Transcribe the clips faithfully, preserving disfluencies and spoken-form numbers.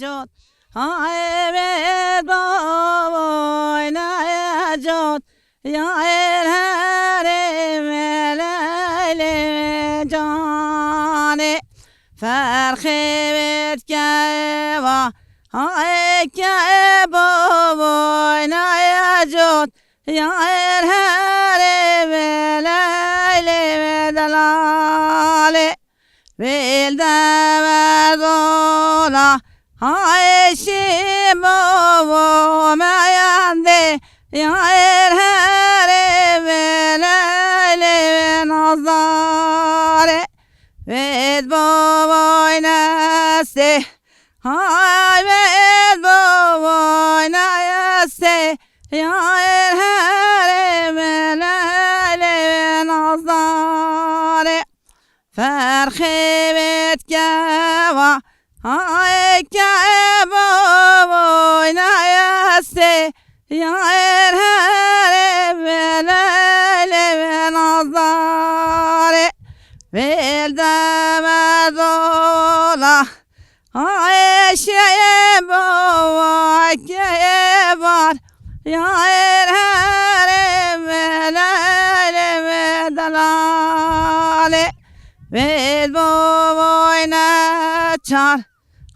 Cot, ha evet bavoy ne cot, ya er herê me leylê me canê. Ferxê wê dikeva, ha eke bavoy ne cot, ya er herê me leylê me delalê. Vêl de me dola, ha eşî bavo me yandê, ya er herê me leylê me nazarê. Vêl bavoy nestê, Hay vêl bavoy nestê, ya er herê me leylê me nazarê. Ferxê wê dikeva, hay ke bavoy nestê, ya er herê me leylê me nazarê. Vêl de me dola, Ay şeye bava keye var, ya er herê me leylê me delalê. Vêl bavoy neçar,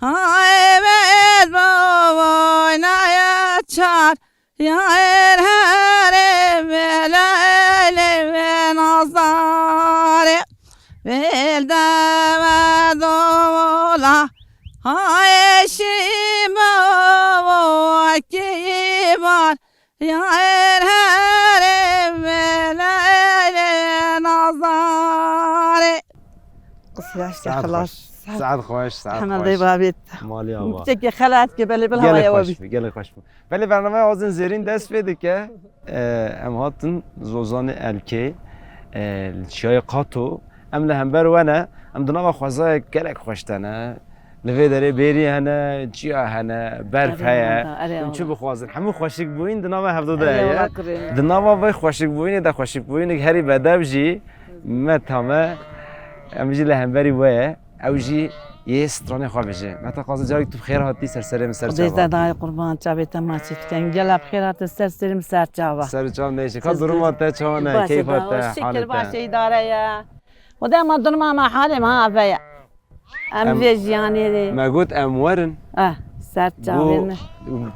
ay vêl bavoy neçar, ya er herê me leylê me nazarê. Vêl de me dola, Ay eşî bavo kî var, ya er herê me leylê nazarê. Qisiya işte Saet xelas. Xweş. Saet xweş, saet Hemen xweş. Dê babet. Malî ava. Çekê xelat ke belê bil Gelek havaya xweş wabî. Bi, gelek xweş bi. Belê bernameya Wazên Zêrîn dest pê dike. E, em hatin Zozanê Elkê, e, li Çiyayê Qato. Em li hember we ne. Em di nava xwezayek gelek xweş de ne. Li vê derê bêrî hene, çiya hene, berf Erê heye. Wala, erê Em çi wala. Bixwazin? Hemû xweşik bûyîn di nava hevdo de Erê heye. Wala kurê. Di nava vê xweşik bûyînê de xweşik bûyînek herî bedew jî me tame. Em jî li hemberî we ye. Ew jî yê stranê xwe bije. Meta Qazî, carek tu bi xêr hatî ser serê min, ser Xwedê çava. Te dayê qurban, çavê te maçî dikin. Gela bi xêr hatin ser serê min, ser çava. Ser çav neyşe. Ka duruma te çawa ne? Keyfa te, halê te? Şikir, baş e, îdare ye. Xwedê ma duruma me, halê me ha ve ye. Em Em, vê jiyanê de. Me got em werin. Eh, ser çavê min.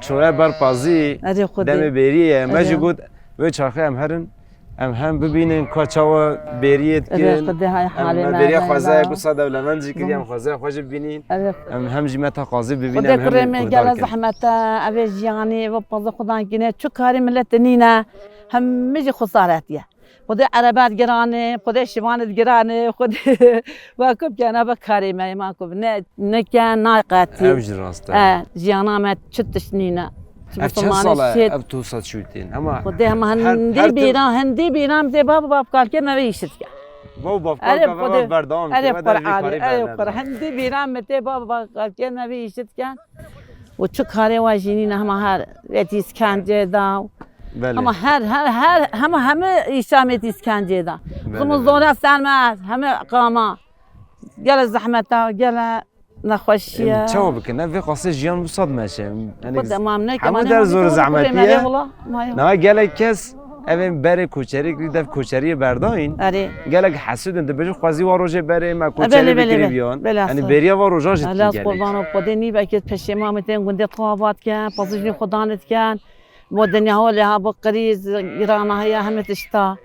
Çoya ber pazî. Erê Xwedê. Demê bêrî ye. Me jî Erê. Got wê çaxê em herin. Em hem bibînin ka çawa bêriyê dikin. Erê, Xwedê hay halê me. Em bêriya xwezayê ku sa dewlemend jî kiriye, em xwezaya xwe jî bibînin. Erê. Em hem jî Meta Qazî bibînin, Xwedê em kurê hem min guhdar gele kin. Zehmet e, ev ê jiyanê, ev ê pazê xwedan kine. Çi karê millet nîne, hemî jî xwesaret ye. Xwedê erebe digiran e, Xwedê şivan digiran e, Xwedê ve ku bikene be karê me, ma ku ne, ne ke nayqetî. Ew jî rast e. E, jiyana me çi tişt nîne. Ev çend sal e, ev tu sal şûtên? Hema Xwedê hema her, hindî her tu bîra, hindî bîra min tê bab, bab kalkê me vê îşit ke. Bab, bab kalkê me berdewam ke, me dervî karî berdewam. Hindî bîra min tê bab, bab kalkê me vê îşit ke. Û çi karê wa jî nîne, hema her wetî îskencê da. Belê. Hema her, her, her, hema heme îşa me tî îskencê da. Belê, Zimin belê. Zora ser me, heme qama. Gele zehmeta, gele Nexweşiye. Em çawa bikin? Ev vê qasê jiyan wisa dimeşe. Yanî Xwe demam neke, hemû mane der hemû zor zehmetî ye. Wala, ma ya. Niha gelek kes ev ên berê koçerî kirî, dev koçeriyê berdayîn. Erê. Gelek hesûd in, dibêjin xwezî wa rojê berê me Ebe, koçerî bele, bele, bikirî be. Biyan. Bele Yanî aslan. Bêriya wa rojan jî Ela tî gelek. Qurban û Xwedê nî belkê peşêma min tên gundê xwe avat ken, pazijî Xudan diken. Bo dinya holê ha, bo qirîz, girana heye, heme tişta.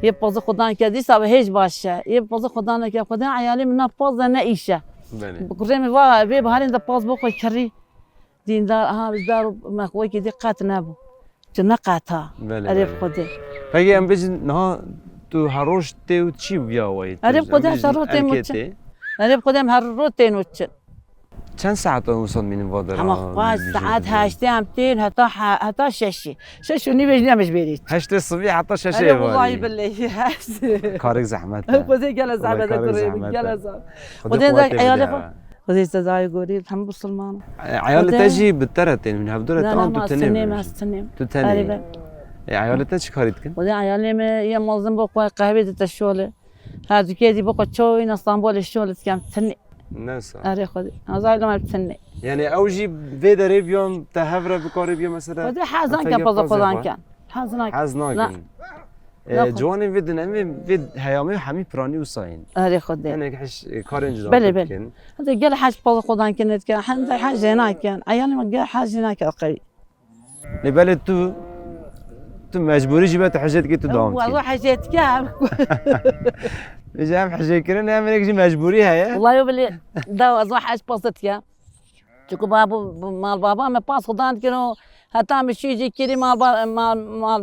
Yê pozî Xudan ke dîsa ve hêj baş e. Yê pozî Xudan ke Xudan eyalê min na poz de ne îş e. Belê. Kurê min va, vê biharên de poz bo xwe kirî. Dîndar, aha, bizdar û me xwe kê dî qet nebû. Tu ne qet ha. Belê, Erê belê. Xwedê. Peki em bêjin, niha tu her roj tê û çi biya wayî? Erê Xwedê, em bêjin her roj tê û erkê çi? Tê. Erê Xwedê, em her roj tên û çi? Çend saet e wisa min va dera? Hema xwest saet heştê em tên heta he-, heta şeşê. Şeş û nîvê jî em ji bêrî. Heştê sibî heta şeşê Erê, wallahî billehî. Karek zehmet e. Xwedê gele zehmet e, karek kurê min, zehmet e. Gele zehmet. Xwedê Xwedê zek eyalê xwe. Xwedê sezayê gorî, hem musulman. E, eyalê te jî bi te re tên, hûn hevdu re tên, tu tenê? Na, na, ma ez tenê, ez tenê. Tu tenê. Erê be. E, eyalê te çi karî dikin? Xwedê eyalê me yê mezin bo xwe qehwê dite şolê. Her dukê dî bo xwe çoyna Stenbolê şolê dikem tenê. Ne wisa? Erê Xwedê. Azay lama tenê. Yani ew jî vê derê biyan te hev re bikarê biya mesela. Xwedê hez nakin paza xwe dan kin. Hez nakin. Hez nakin. E, ciwanên vê dinemê vê heyamê hemî piranî wisa in. Erê Xwedê. Hinek hiş, e, karên cuda Belê, belê. Dikin. Hadi gel hez paza xwe dan kin dike. Hende hez jê nakin. Eyalê me gel hez jê nakin qey. Lê belê tu, tu mecbûrî jî be tu hejê dikî tu dewam dikî. Ez hejê dikim. Ji em hejê kirin hem hinek jî mecbûrî heye. Wallahî bilê da ez hej paza dikim. Çunku ba-, bu, bu mal baba me pas xudan dikir û heta min şû jî kirî mal ba-, mal, mal,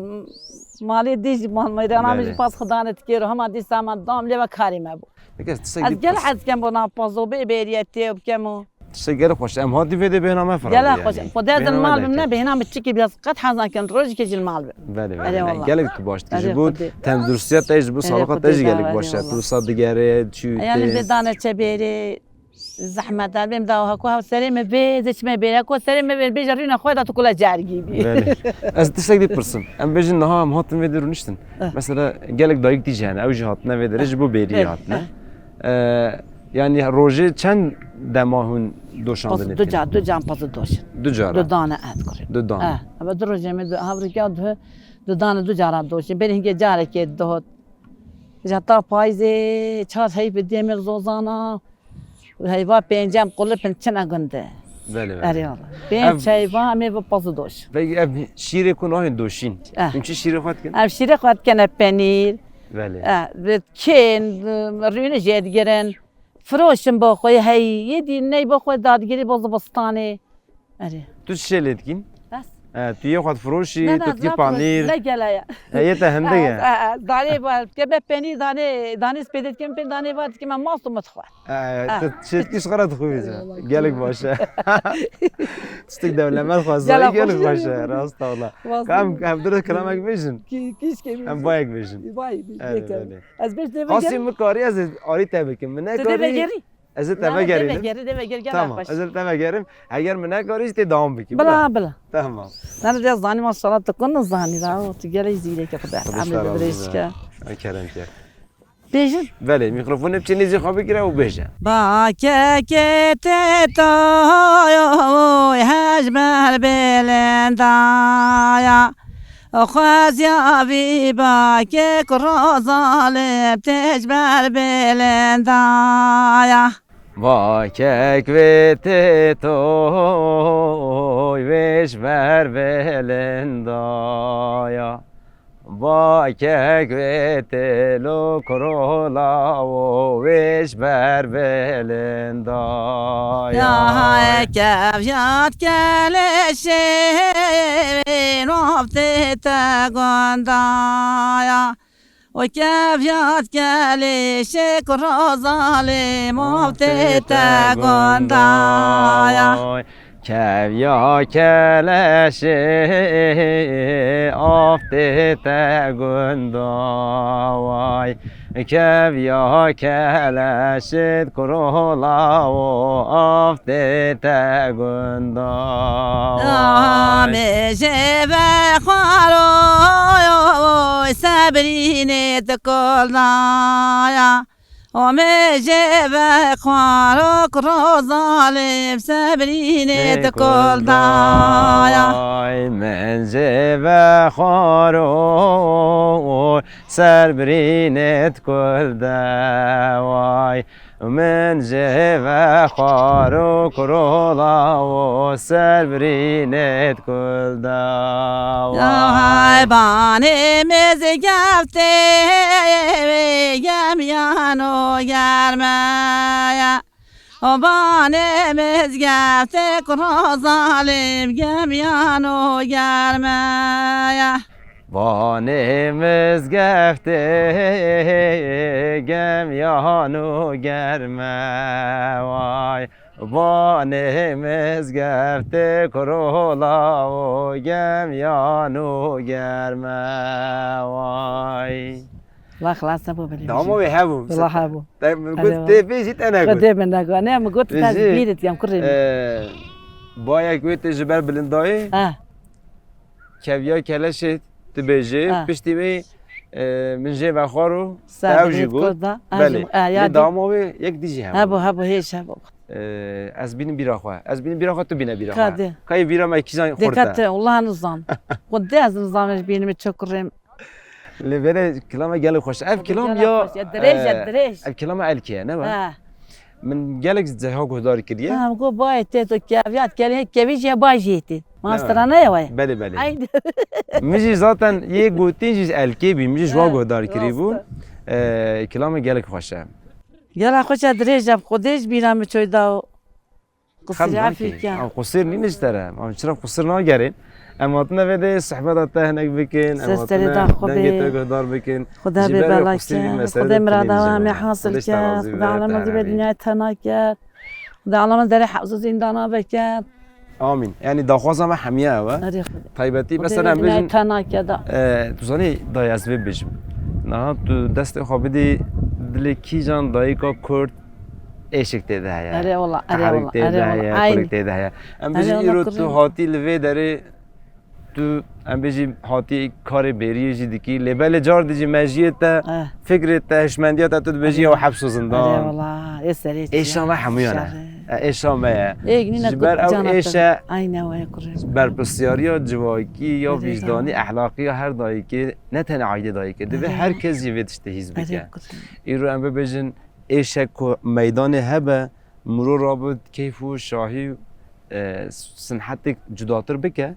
malê dî jî, mal mêrana min jî Belê. Pas xudan dikir û hema dîsa me dam lê ve karê me bû. Dikir tiştek Ez dî gel pirs. Hez dikim bo nav pazo bê bêriye tê bikim û. Tiştek gelek xweş. Em hatî vê de bêhna me firand Gela yani. Xweş. Xwedê ez Bêhna me mal bim derket. Ne bêhna min çikî biraz qet hezan kin rojekê jî li mal bim. Belê, belê, Erê ne. Wallah. Gelek tu baş dikî. Erê Ji bo Xwedê. Tenduristiya te jî, ji bo Erê sağlıka Xwedê te jî gelek dawa, baş erê e. Tu wallah. Wisa digerê, çû Yani tê. Vê dane çe bêrê. Zehmet e, bêm dawa ku hev serê me bê, zê çi me bêre, ku serê me bê, bêje rîna xwe da tu kula cergî bî. Belê. Ez tiştek dî pirsim. Em bêjin niha em hatin vê de rûniştin. Eh. Mesela gelek dayik dî jî hene, ew jî hatine vê derê Eh. Ji bo bêriyê Eh. Hatine. Eh. Eh, yani rojê çend dema hûn doşandinê Pas-, du dikin? Ca, du can pazu doşin. Du cara. Du dane et kurê. Du dane. Eh, ama du rojê me du, havrika du, du dane du cara doşin. Bêrê hingê carekê dohot. Jeta payzê, çar heyf demir zozana. Heyva pêncem qulipin çine gunde. Belê, belê. Erê Allah. Pênc Ev heyva em ê bi pazu doş. Peki ev şîrê ku nahên doşîn. Eh. Hûn çi şîrê xwe dikin? Ev şîrê xwe dikene penîr. Belê. Eh, bi kên, rûnê jê digirin. Firoşin bo xwe, hey, yê dî ney bo xwe dadigirî bo zivistanê. Erê. Tu çi lê dikîn? Bes. E, tu yê xwe difiroşî, Ne, ne, tu dikî ne, panîr. Ne gele ya. E, yê te hende ye. E, e, e, danê var, ke me penî danê, danê spêdê dikim, pê danê var dikim, me mast û me dixwe. E, Ha. Tu çêtkî ji xwe re dixwî. Eyvallah. Gelek baş e. Tiştek dewlemend xwezayî Gelek gelek xweş baş e. Gelek. Rast e wala. Wazî. Em, em dire kilamek bêjin. Ki, kiş kemî. Em bayek bêjin. Bayek bêjin. Evet, öyle. Ez bêj deve Qasî gel. Min karî ez arî te bikim. Min Tu deve nekarî. Gerî? Ez ê te vegerînim. Deve gerî, deve gerî, gel Tamam, arkadaş. Ez ê te vegerim. Eger min nekarî jî tê dewam bikî. Bila, bila. Tamam. Nana de zanî maşallah tu kun zanî da, tu gelek zîrek e Xwedê. Xwedê Em sera de birêz razı ke. Ay kerem ke. Bêjin. Belê, mîkrofonê biçe nêzî xwe bigire û bêje. Ba kekê tê toy hej ber belendaya. Xwezya vî bakê ku rozalim tê ji ber belendaya. Bakek vê tê toy vê ji ber belendaya. Bakek vê tê lo ku rolawo vê ji ber belendaya. Ya kev yad keleşê wê navtê te gundaya. O kev yad keleşê ku rozalim avtê te gundaya. Kev ya keleşê avtê te gundaway. Kev ya keleşê ku rolawo avtê te gundaway. Amê jê ve xwaroy sebrînê dikoldaya. O min jê ve xwarok rozalim sebrînê dikoldaya. Ay min jê ve xwarok sebrînê dikoldaya. Min jê ve xwarok rola û serbirînê dikoldaya. Ay banê mizgeftê wê gemyan û germeye. O banê mizgeftê kuro zalim gemyan û germeye. Banê mizgeftê gemyan û germe way. Banê mizgeftê kurola û gemyan û germe way. Wela xilas nebû belê. Dama wê hebû. Wela hebû. Te min got tê bêjî te negot. Xwedê min negot. Ne min got te bîrit yam kurê min. Bayek wê tê ji ber bilindayê. Ha. Keviya keleşê dibêje, ha, piştî wê, e, min jê vexwar û Sabrî ew jî got. Kurda, ew jî Belê. Lê dama wê yek dî jî hebû. Hebû, hebû, hêj hebû. E, ez bînim bîra xwe. Ez bînim bîra xwe, tu bîne bîra xwe. Ka de. Kayê bîra me kîjan xurt e. Dikkat, wela nizan. Xwe de ez nizam ez bînim çi kurê min. Lê vere kilama gelek xweş. Ev kilam gelek ya, xweş ya, dirêj e, e, dirêj. Ev kilama elkê ye, ne be? He. Min gelek ceha guhdar kiriye. Ha, go bayê tê to keviya, kelê kevî jî bay jî tê. Mastera ne ye wê? Belê, belê. Ay. Min jî zaten yê gotîn jî elkê bî, min jî ji wan guhdar kirî bû. Rast e. E, kilama gelek xweş e. Gelek xweş e, dirêj e, Xwedê ji bîra min çoy da. Qisir afî ke. Em qisir nîne ji te re. Em çira qisir nagerin? Em hatine vê de sohbeta te hinek bikin, em hatine dengê te guhdar bikin. Xuda bê bela ke, Xuda mirada we em ê hasil ke, Xuda alema di vê dinyayê te nake, Xuda alema derê hewza zîndana veke. Amîn. Yanî daxwaza me hemiya ew e. Erê Xuda. Taybetî mesela em bêjin, te nake da. E, tu zanî dayê ez vê bêjim. Niha tu destê xwe bidî dilê kîjan dayika Kurd êşik tê de heye. Erê wala, erê wala, erê wala. Qeherîk tê de heye, kulîk tê de heye. Em bêjin îro tu hatî li vê derê, tu, em bêjî hatî karê bêriyê jî dikî. Lê belê car dijî mejiyê te, fikrê te, hişmendiya te, tu dibêjî ew heps û zindan. Erê wala, ê serê çi ye. Êşa me hemûyan e. E, êşa me ye. Ji ber ew êşe berpirsiyariya civakî ya vîjdanî, ehlaqî ya her dayikê, ne tenê aîdê dayikê, divê her kes jî vê tiştê hîs bike. Îro em bibêjin, êşek ku meydanê hebe, mirov rabit keyf û şahî û, e, sinhetek cudatir bike,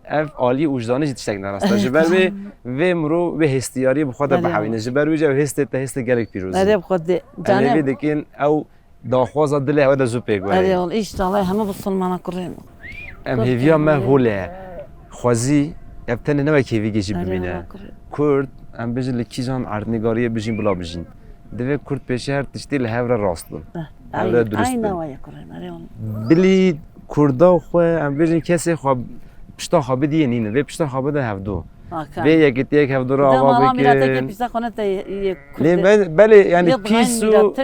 ev aliyê wijdanê jî tiştek ne rast e. Ji ber wê, vê mirov wê hêstiyariyê bi xwe de bihewîne. Ji ber wê jî ew hêstê te hêstê gelek pîroz e. Erê bi xwe de. Em ê vê dikin, ew daxwaza dilê ew de zû pêk were. Erê wala, înşallah hemû bisilmana kurê min. Em hêviya me hol e. Xwezî, ev tenê ne wek hêvî jî bimîne. Kurd, em bijin li kîjan erdnîgariyê bijîn bila bijîn. Divê Kurd pêşî her tiştî li hev re rast bin. Hev re durust bin. Bilî Kurda xwe, em bijin kesê xwe pişta xwe bidiyê nîne. Vê pişta xwe bide hevdu. Vê yekitiyek hevdu re ava bikin. Lê be-, belê yani pîs û,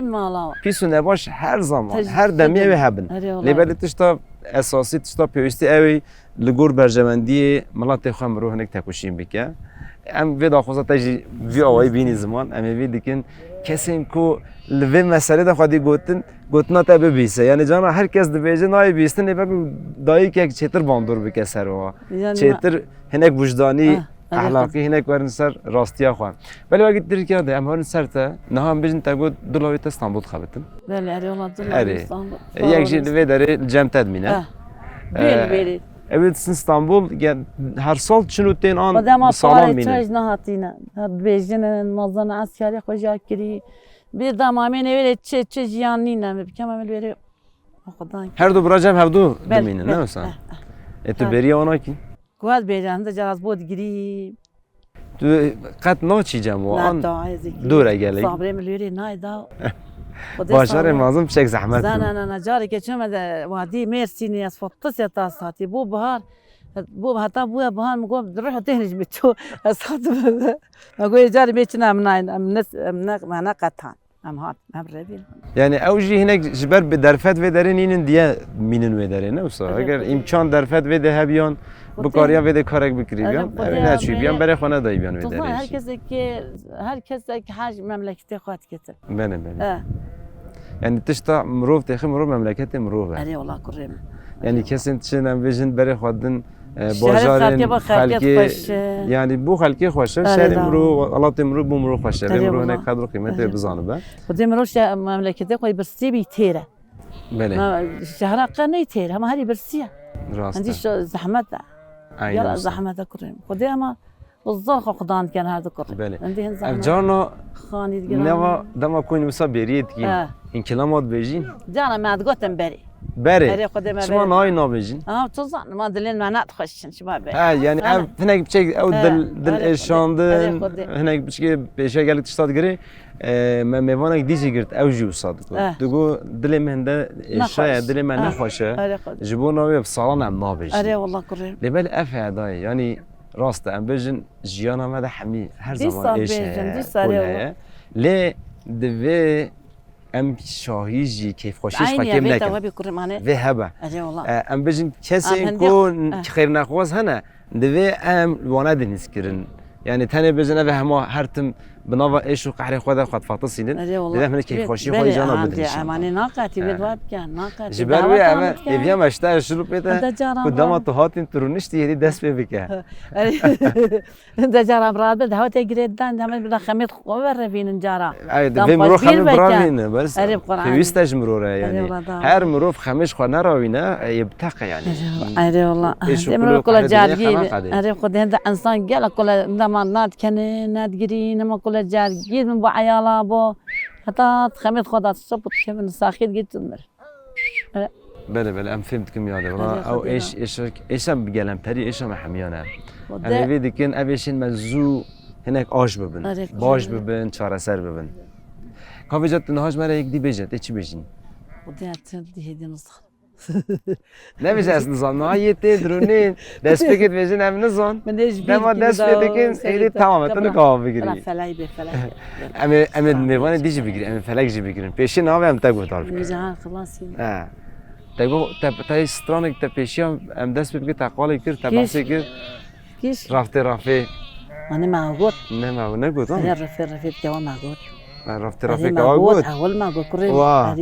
pîs û nebaş her zaman, her demê ew ê hebin. Lê belê tişta esasî, tişta pêwîstî ew ê li gor berjewendiyê miletê xwe mirov hinek tekoşîn bike. Em vê daxwaza te jî vî awayî bînî ziman. Em ê vî dikin. Kesên ku li vê meselê de xwedî gotin, gotina te bibîse. Yani cana her kes dibêje nayê bîstin, lê belkî dayikek çêtir bandor bike ser wa. Çêtir hinek wijdanî, ehlaqî hinek werin ser rastiya xwe. Belê wekî Tirkiye de em herin ser te, niha em bijin te got du lawê te Stenbol dixebitin. Belê, erê, wala du lawê Stenbol. Yek jî li vê derê li cem te dimîne. Bêl, bêlê. Ew ê disin Stenbol, her sal çin û tên an bi salan mînin. Çaj nehatîne. Dibêjin, mazana ez karê xwe jî kirî. Bê dama em ê wêrê çi, çi jiyan nîne, em ê bikem, em ê wêrê Xudan. Her du bira cem hevdu dimînin, ne wisa? Ê tu bêriya wan nakî? Ku ez bêjim, hinde caraz bo digirî. Tu qet naçî cem wan? Na, ta ez ê dûr e gelek. Sabrê min li wêrê nayê da. Bajarê mezin piçek zehmet bû. Na, na, na, careke çûme de wadî Mêrsînê ez fetisya ta satî. Bû bihar, bû heta bûye bihar min got, ruh têhnij bi çû. Ez hatim. Me got, ê carê bê çi ne, em nayên, em ne, em ne, me ne qetan. Em hat, em revîn. Yani ew jî hinek ji ber bi derfet vê derê nînin diye mînin wê derê, ne wisa? Eger îmkan derfet vê de hebiyan, bikariya vê de karek bikiribiyan, ew neçûbiyan, berê xwe nedayîbiyan wê derê jî. Her kesek, her kesek her memleketê xwe diketin. Belê, belê. Yani tişta mirov têxi mirov memleketê mirov e. Erê wala kurê min. Yani kesên tişin em vêjin berê xwe din E, bajarên xelkê, yani bo xelkê xweş e, şerê mirov, welatê mirov bo mirov xweş e. Vê mirov hinek qedr û qîmetê bizanibe. Xwedê mirov şe-, memleketê xwe birsî bî têr e. Belê. Şehra qe ney têr, hema herî birsî ye. Rast e. Endî zehmet e. Gel zehmet e kurê min. Xwedê hema Zor xwe xudan dikin her du kurê. Belê. Em dê hin zehmet. Ev carna xanî digirin. Neva dema ku wisa bêriyê dikîn. Eh. Înkilama dibêjîn? Carna me digotin berê. Berê. Berê xwedê me berê. Çima nayê nabêjîn? Aha, tu zan, ma dilên me ne xweş in, çima berê. Ha, yani ev hinek biçek ew dil, dil êşandin, hinek biçikê pêşe gelek tişta digirê. E, me mêvanek dî jî girt, ew jî wisa digot. Eh. Digot, dilê me hinde êşa ye, dilê me nexweş e. Ji bo navê bi salan em nabêjin. Erê wala kurê. Lê belê ev heye dayê, yanî rast e, em bêjin, Jiyana me de hemî her zaman êş heye, hol heye. Lê divê em şahî jî kêfxweşî ji xwe kêm nekin. Vê hebe. E, em bêjin kesên ku xêrnexwaz hene, divê em li wana de nîskirin. Yani tenê bêjin ev hema her tim bi nava êş û qehrê xwe de xwe difatisînin. Erê wala. Didem hinek keyfxweşiyê xwe jana bidin inşallah. Emanê naqetî vê dua bike, naqetî. Ji ber wê eve êviya me şte şilûpê te ku dema tu hatîn tu rûniştî hêdî dest pê bike. Erê. De cara em rahat be, dawa te girê dan, hemen bir de xemêt xwe ve revînin cara. Ay, de vê mirov xemê biravîne, bes. Erê Qur'an. Pêwîst e ji mirov re yani. Erê wala da. Her mirov xemê ji xwe nerawîne, e, yê bi teqe yani. Erê wala. Êş û kulê û qehrê dinê xema qedê. Erê Xwedê hende insan gel kule dema nadikene, nadgirî, nema kule cargî min bu eyala bo. Heta xemêt xwe da sop kevin saxît git mir. Belê, belê, em fêm dikim ya de. Wala ew êş, êşek, êşa bi gelemperî, êşa me hemiyan e. Em ê vê dikin, ev êşên me zû hinek aş bibin, baş bibin, çareser bibin. Ka vêca tu niha ji me re yek dî bêje, tê çi bêjîn? Xwedê te dihêdî nizan. Nebêje ez nizan, niha yê tê dirûnên, destpêkê dibêjin em nizan. Dema dest pê dikin, êdî tamam e, tu nika bigirî. Em ê, em ê mêvanê dî jî bigirin, em ê felek jî bigirin. Pêşî navê em te guhdar bikin. He. Te got, te, te stranek te pêşiya em dest pê bikin, te qalê kir, te behsê kir. Kîş? Raftê rafê. Anî me got. Ne me negot, ha? Erê rafê rafê dikewa me got. Ha, raftê rafê kewa got? Ewil me got, kurê. Wa.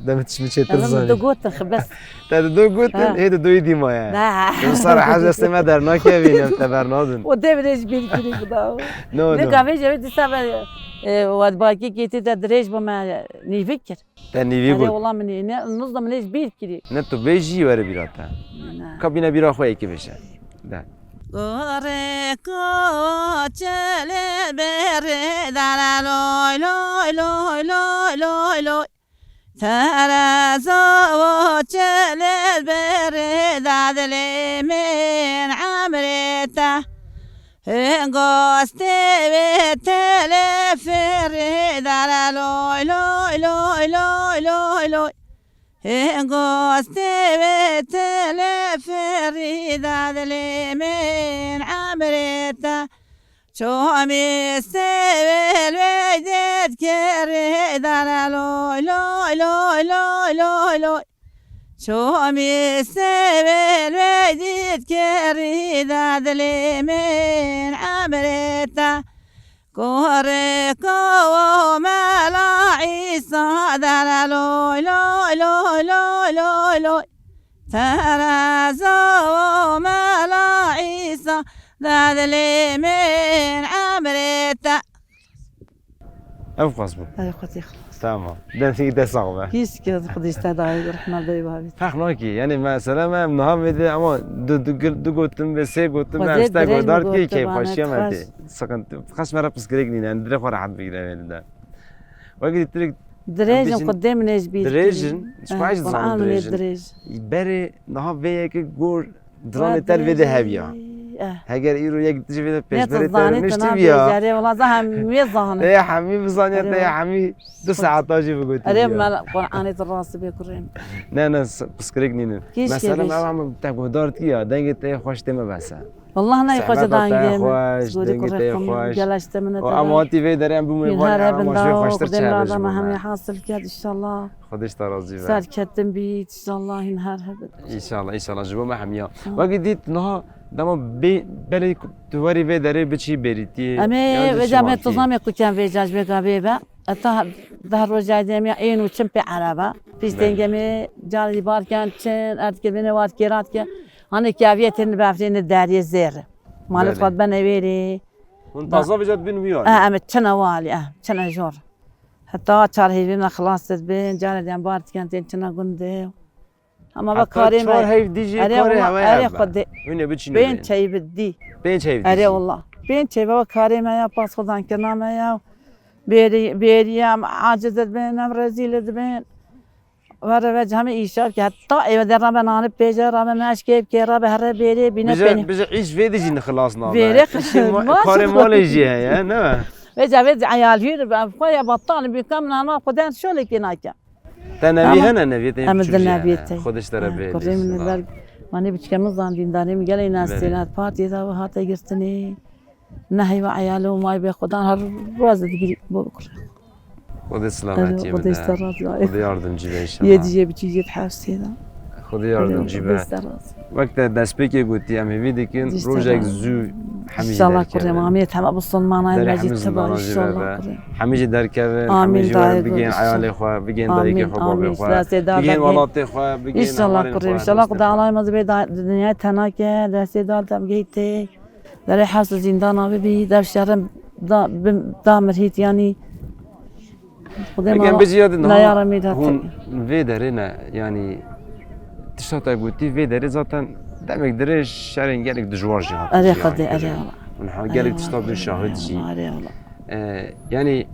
Demê tişt mi çêtir zanî. Te du gotin, xibes. Te du gotin, hê du duyî dîma ye. Ne. Sara hej destê me dernakevîn, em te bernadin. O devrê ji bîr kirî bida. No, no. Ne gavê jevê dîsa ve, e, wadbakî kêtî te dirêj bo me nîvî kir. Te nîvî got. Wala min ê, ne, nizda min ê ji bîr kirî. Ne tu bê jî were bîra te. Ne. Ka bîne bîra xwe yekê bêje. De. Gorê koçelê berê dara loy, loy, loy, loy, loy, loy. Terezo çelê berê da dilê min emrê te. Hingostê wê telê firê dara loy, loy, loy, loy, loy, loy. Hingostê wê telê firî da dilê min emrê te. Çomî sê wê lê dêt kerê dara loy, loy, loy, loy, loy, loy. Çomî sê wê lê dêt kerê da dilê min emrê te. Korê ko mela Îsa dere loy, loy, loy, loy, loy, loy. Terezo mela Îsa de dilê min emrê te. Ev xwest bû. Ay Xwedê xlas. Tamam. Demê te sax be. Kîşke Xwedê ji te dayê rehma bey babî. Fehm nakî. Yani mesela me em niha vê de ama du, du, du gotin ve sê gotin ve em ji te guhdar kî keyfxweşiya me tê. Sıkıntı. Xas me re pirsgirêk nîne. Yani dirê xwe rehet bigire vê de. Wekî dîtirik dirêj in, Xwedê min ê ji bîr dirêj in. Ji xwe ji dizanim dirêj in. Berê niha vê yekê gor Diranê te li vê de hebiya. Heger îro yek dijî vê de pêşberê te rûniştî biya. Erê wala za hemî wê zanin. Ê hemî bizaniye te yê hemî du saeta jî bigotî. Erê me Qur'anê tu rast bê kurê min. Ne, ne, pirsgirêk nînin. Mesela me ama te guhdar dikî ya, dengê te yê xweş tê me bes e. Wallah ne xweş e dengê min. Dengê te yê xweş. Geleşte min. Ama hatî vê derê em bû mêvanê, ama ji vê xweştir çi hebe ji bo me. Hemî hasil ket inşallah. Xwedê ji te razî be. Serketin bît, inşallah hîn her hebit. Înşallah, înşallah, ji bo me hemiya. Wekî dît niha dema bê-, belê tu werî vê derê biçî bêrîtiyê. Em ê vêca me tozamê ku kem vêca ji vê gavê be. Heta deh rojayê dêmiya ên û çim pê erebe. Pîs tênge me carî bar ken çin, erdikê bêne war kêrat ke. Hanê keviyê tên befrê ne deriyê zêr. Malê xwe bene wêrê. Hûn taza vêca dibin wî alî? Eh, em ê çine walî, eh, çine jor. Heta çar heyvê me xilas dibin, carê de em bar dikin tên çina gundê. Hema ve karê me. Çar heyv dî jî karê hewe ev be. Hûn ê biçîn wê. Pênc heyv dî. Pênc heyv dî jî. Erê wala. Pênc heyv ve karê me ya, paşxwedankirina me ya. Bêrî, bêrî em aciz dibin, em rezîl dibin. Were ve cihemê îşar ki heta êve de rabe nanip pêce, rabe meşkê bikê, rabe here bêrê bîne pênî. Bije îş vê de jî nixilas nabe. Bêrê karê malê jî heye, ne? Vêca vê eyal hîr, em xwe ya batal, bîka min ana xwe den şolekê nake. Te nevî hene, nevî te? Em di nevî te. Xwedê ji te re bê. Kurê min ver, manê biçke min zan dîndarê min gelê nastê, hat partiyê de hate girtinê. Ne heyva eyalê û may bê Xudan her roz digirî bo kurê. Xwedê selametiyê bide. Xwedê ji te razî be. Xwedê yardimcî be înşallah. Yê dî yê biçî yê di hevsê de. Xwedê yardimcî be. Wek te destpêkê gotî, em hêvî dikin rojek zû hemî jî derkevin. Amîn. Hema bisilmana derê hemî zindana jî vebe. Hemî jî derkevin, hemî jî werin bigihên eyalê xwe, bigihên dayikê xwe, babê xwe, bigihên welatê xwe, bigihên hevalên xwe. Înşallah kurê, înşallah Xuda alay me zibê dinyayê tenake, destê dal te bigihî tê. Derê hewsa zîndana bibî, dev şerê da, da mirhît, yanî Xwedê me bêjî ya di niha hûn vê derê ne, yanî tişta te gotî vê derê zaten demek dirêj şerên gelek dijwar jî hatin. Erê Xwedê, erê wala. Niha gelek tişta bin şahid jî. Erê wala. E, yanî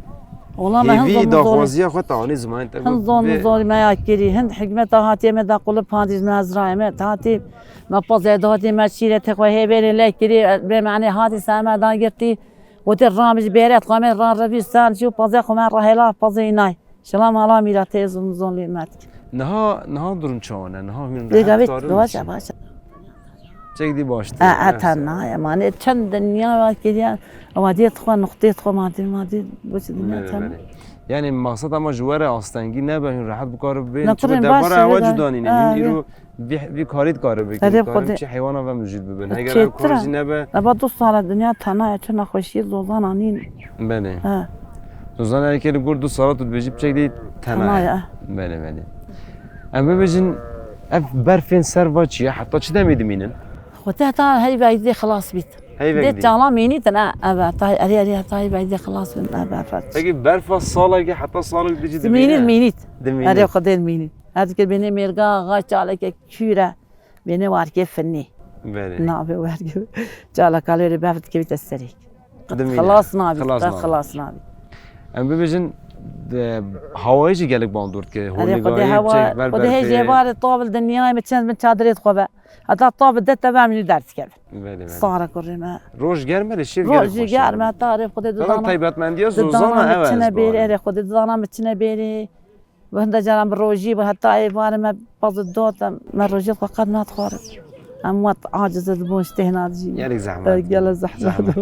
hêvî daxwaziya xwe te anî zimanê te got. Hin zon zor me ya kirî, hin hikmeta hatiye me da qulip hatiye me ezrayê me hatiye me pazê datê me şîretê xwe hêvêrê lê kirî, bê manê hatî ser me da girtî. Wetê ram ji bêret xwe me ran revî san çû pazê xwe me rahêla pazê inay. Şila mala mîra tê zon zon lê me dike. Niha, niha durum çawan e? Niha hûn rehet karin? Baş e, baş e. Çek dî baş. E, e, tenha ye. Manê çend dinya wa kiriye. Ama diyet xwe, nuqtê xwe, madî, madî, bu çi dinya tenha. Yani maksat ama ji were astengî nebe, hûn rehet bikarin bibên. Çi debara ewa cudanîne. Hûn îro Vî, vî karî dikare bikin. Erê, dikarin Xwedê. Çi heywana ve mijûl bibin. Heger ev kar jî nebe. Eba du sala dinya tena ye, çi nexweşiyê zozana nîn. Belê. He. Zozana erê li gor du sala tu dibêjî piçek dî tena ye. Tena ye. Belê, belê. Em bibêjin ev berfên ser va çi ye? Heta çi demê dimînin? Xwedê heta heyvek dê xilas bît. Heyvek dê. Dê çala mînîtin, ha, eve, heta, erê, erê, heta heyvek dê xilas bin, eve, eve. Peki berfa salekê heta salek dijî dimînin? Mînît, mînît. Dimînin. Erê, Xwedê mînît. Her dikir bênê mêrga, xaç çaleke kûr e. Bênê warkê finî. Belê. Navê warkê. Çalaka lê bef dikevîte serê. Dimîne. Xilas nabî, xilas nabî. Xilas nabî. Em bibêjin, de, hawayê jî gelek bandor dike. Erê, Xwedê hewa, Xwedê hê jê barê tabil dinyayê me çend bin çadirê dixwe be. Heta tabil de teve em jî derdikevin. Belê, belê. Sara kurê me. Roj germ e, lê şev gelek xweş e. Roj jî germ e, heta erê Xwedê didana. Taybetmendiya zozana ev e. Çine bêrê, erê Xwedê didana me çine bêrê. Bi hinde caran bi rojî, bi heta êvarê me pez û dot, em, me rojî xwe qet nadixwarin. Em wet aciz dibûn, ji têhna dijîn. Gelek zehmet. E, gelek zehmet. Zehmet.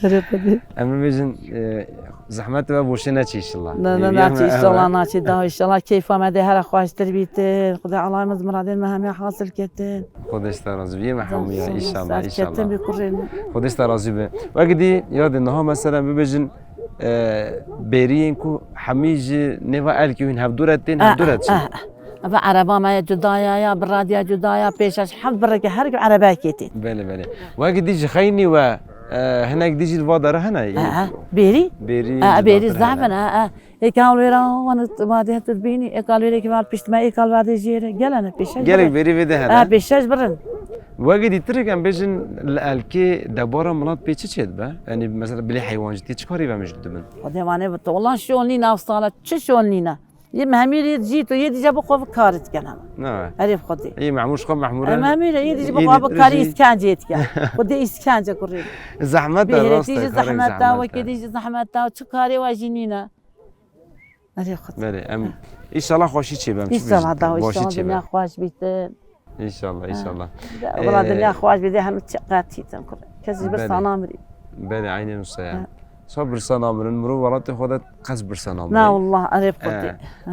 Erê Xwedê. Em bibêjin, e, zehmet we boşê neçî inşallah. Ne, ne, neçî inşallah, naçî daha inşallah. Keyfa me dê here xweştir bîtin. Xwedê alay me ji miradên me hemî hasil ketin. Xwedê ji te razî bî, me hemû ya, inşallah, inşallah. Ketin bî kurê me. Xwedê ji te razî be. Wek dî, ya dê niha mesela bibêjin, E, bêriyên ku hemî ji nêva erkê hûn hevdû re tên, hevdû re diçin. Eve ereba me ya cuda ya, ya bi radiya cuda ya, pêşa ji hev bireke her ku erebeyekê tên. Belê, belê. Wekî dî ji xeynî we, e, hinek dî jî li va dera hene? Bêrî? Bêrî, bêrî zehf in, e, e. Êka li wêra wan vadê tu dibînî, êka li wêrê kî val pişt me, êka li vadê jêre. Gelene pêşe. Gelek bêrî vê de hene. E, pêşe ji birin. Wekî dî tirek em bêjin li elkê debara milat pê çi çêdibe? Yanî mesela bilê heywancîtî çi karî ve mijûl dibin? Xwedê wane bi te. Wela şol nîne ev sala, çi şol nîne. Yê Memîrê jî tu yê dîje bi xwe bi karî dikin hema. Ne. Erê bi Xwedê. Yê Memûr ji xwe Memûr e. Memîr e, yê dîje bi xwe bi karî îskence dikin. Xwedê îskence kurê. Zehmet e, rast e, karek zehmet e. Wekî dîje zehmet e, çi karê we jî nîne. Erê Xwedê. Belê, em înşallah xweşî çêbe, em çi bêjin? Înşallah da, înşallah dinya xweş bîtin. Înşallah, înşallah. Wela dinya xweş bî de hemî çi qetîtin kur. Kes ji birsa namirî. Belê, eynên wisa ye. Sa birsa namirin, mirov welatê xwe de qes birsa namirin. Na wallah, erê bi Xwedê.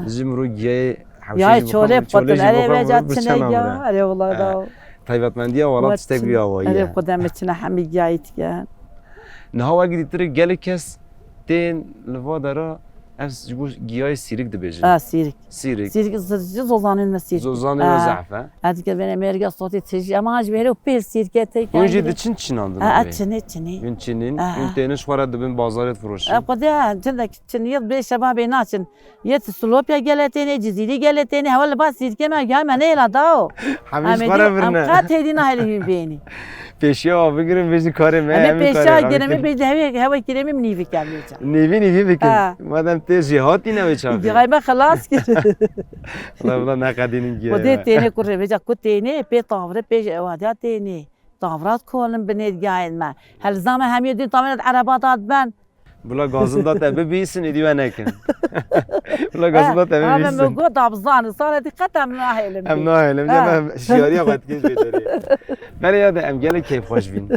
Ji mirov giyayê hewşê jî çolê biqetin, erê veca çine giya, erê wallah da. Taybetmendiya welat tiştek vî awayî ye. Erê Xwedê me çine hemî giyayî dikin. Niha wekî dîtir gelek kes tên li va dera, ev ji bo giyayê sîrik dibêjin. Ha, sîrik. Sîrik. Sîrik, ji zozanên me sîrik. Zozanê we zehf e. Ez dike bêne mêrga sotî tijî, ama ji bêrê û pêl sîrke tê. Hûn jî diçin çinandin? Ha, çinê, çinê. Hûn çinîn, hûn tênin ji xwe re dibin bazarê difroşin. Ha, xwedê, çinda çin, yê bê şebabê naçin. Yê tu Silopya gele tênê, Cizîrî gele tênê, hewa li ba sîrkê me, gel me nêla dao. Hemî ji xwe re birine. Em qet hêdî nahêlin hûn bênî. Pêşiya wa bigirin, bêjin karê me, em ê pêşiya girin, bêjin hewê, hewê kirê min nîvî kem lêça. Nîvî, nîvî bikin. Ha. Madem tê jêhatî ne wê çaxê. Gihayê me xilas kir. Wala, wala neqedînin giye. Xwedê tênê kurê, vêca ku tênê, pê tavre, pê ji ewadiya tênê. Tavrat kolin binê gayên me. Helza me hemî dîn tavêne ereba dat ben. Bila gazin da te bibîsin, êdî we nekin. Bila gazin da te bibîsin. Ha, me got da bizanî, sare dî qet em nahêlin. Em nahêlin, em şiyariya xwe dikên jê derê. Belê ya de em gelek keyfxweş bîn.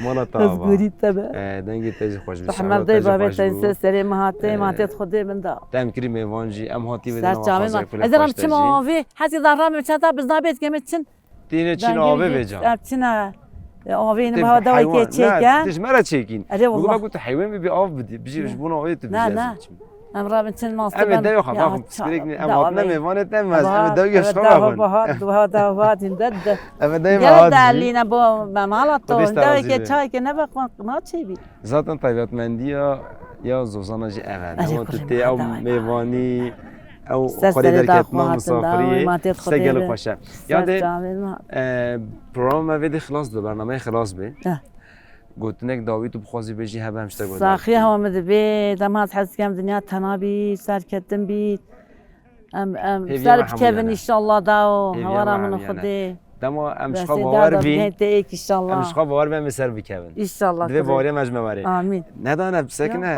Mala te ava. Ez gorî te be. Eh, dengê te jî xweş bû. Hemerdey babê te ser serê min hatê, eh, matê Xwedê min da. Te em kirî mêvan jî, em hatî vê Ser çavê xwazê min. Ez ram çima avê, hezî da ram çata bizna bêt kemê çin. Tîne çin avê vêca. Ev çin e. E, avê ne baha dawê ke çêke. Tij me re çêkîn. Erê wallah. Bû tu heywen bibî av bidî. Bijî ji bona avê tu bijî ez çim. Em rabin çin mastê ben. Em ê deyo xwe baxin piskirêk ne. Em hatine mêvanê te em ez. Em ê deyo xwe baxin. Baha, baha, baha din de de. Em ê deyo me hatî. Gelî ne bo me mala to. Dewê ke çayke ne be xwe ma çêbî. Zaten taybetmendiya ya Zozana jî ev e. Erê, dema tu tê ew mêvanî, ew xwarê derketina misafiriyê, ser gelek xweş e. Ya de, e, programa me vê dê xilas be, bernameyê xilas be. Gotinek dawî tu bixwazî bêjî hebe em ji te guhdar bikin. Saxiya hewa min dibê, dema ez hez dikem dinya tena bî, serketin bî. Em, em ser bikevin înşallah da o hewara min û Xwedê. Dema em ji xwe bawer bîn. Em ji xwe bawer bîn, em ê ser bikevin. Înşallah. Divê baweriya me ji me were. Amîn. Nedane, bisekine.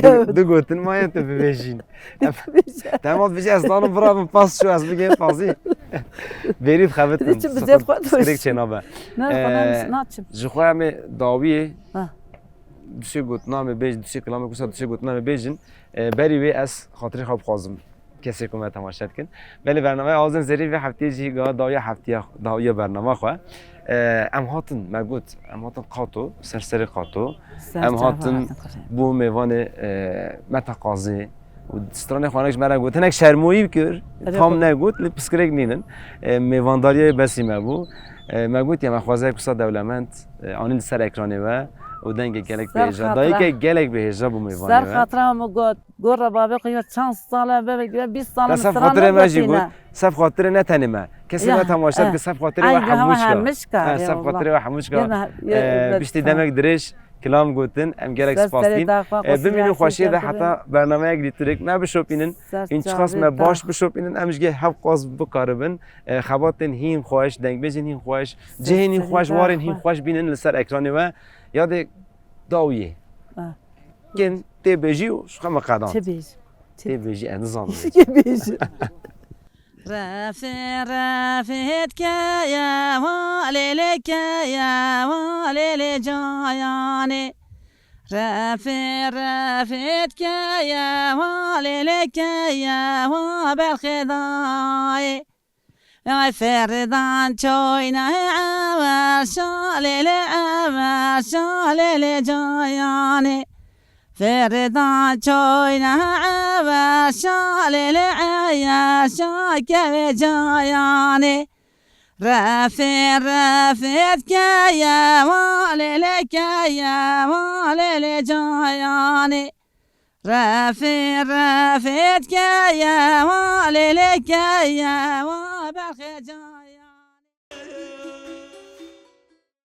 Du, du gotin maye tu bibêjîn. Dema tu bijî ez danim bira min pas çû, ez bigê pazî. Bêrî dixebitin. Piskirêk çênabe. Ji xwe em ê dawiyê. Du sê gotina me bêjin, du sê kilama wisa du sê gotina me bêjin. E, berî wê ez xatirê xwe bixwazim. Kesê ku me temaşe dikin. Belê bernameya Azên Zerîn vê heftiyê jî ga dawiya heftiya, dawiya bernama xwe. E, em hatin, me got, em hatin qato, ser serê qato. Em hatin bo mêvanê, e, Meta Qazê. Û stranê xwe hinek ji me re got. Hinek şermoyî kir, tam negot, lê piskirêk nînin. E, mêvandariyê besî me bû. E, me got, ya me xwazayek wisa dewlemend, e, anî li ser ekranê we û dengê gelek bêhêja. Dayîkek gelek bêhêja bû mêvanê we. Ser xatira min got. Gor re babê xwe ya çend sal e, bebe, bîst sal e. Te sef xatirê me jî got. Sef xatirê ne tenê me. Kesê me temaşe dike, sef xatirê we hemûçka. Sef xatirê we hemûçka. Piştî demek dirêj kilam gotin, em gelek spas dîn. Bimînin xweşiyê de heta bernameyek dî turêk me bişopînin. Înçiqas me baş bişopînin, em ji gê hev qas bikaribin. Xebatên hîn xweş, dengbêjên hîn xweş, cihên hîn xweş, warên hîn xweş bînin li ser ekranê we. Yadê dawiyê. Kin tê bêjî û ji xwe me qedand. Çi bêjî? Tê bêjî, ez nizanim. Çi bêjî? Refê, refê dikeye wa lê lê keye wa lê lê cayanê. Refê, refê dikeye wa lê lê keye wa berxê dayê. Ay Ferdan çoyna ever şalele ever şalele cayanê. Ferdan çoyna ever şalele ever şakeve cayanê. Refê refê dikeye walele keye walele cayanê. Refê refê dikeye wa lêlê keye wa berxê can.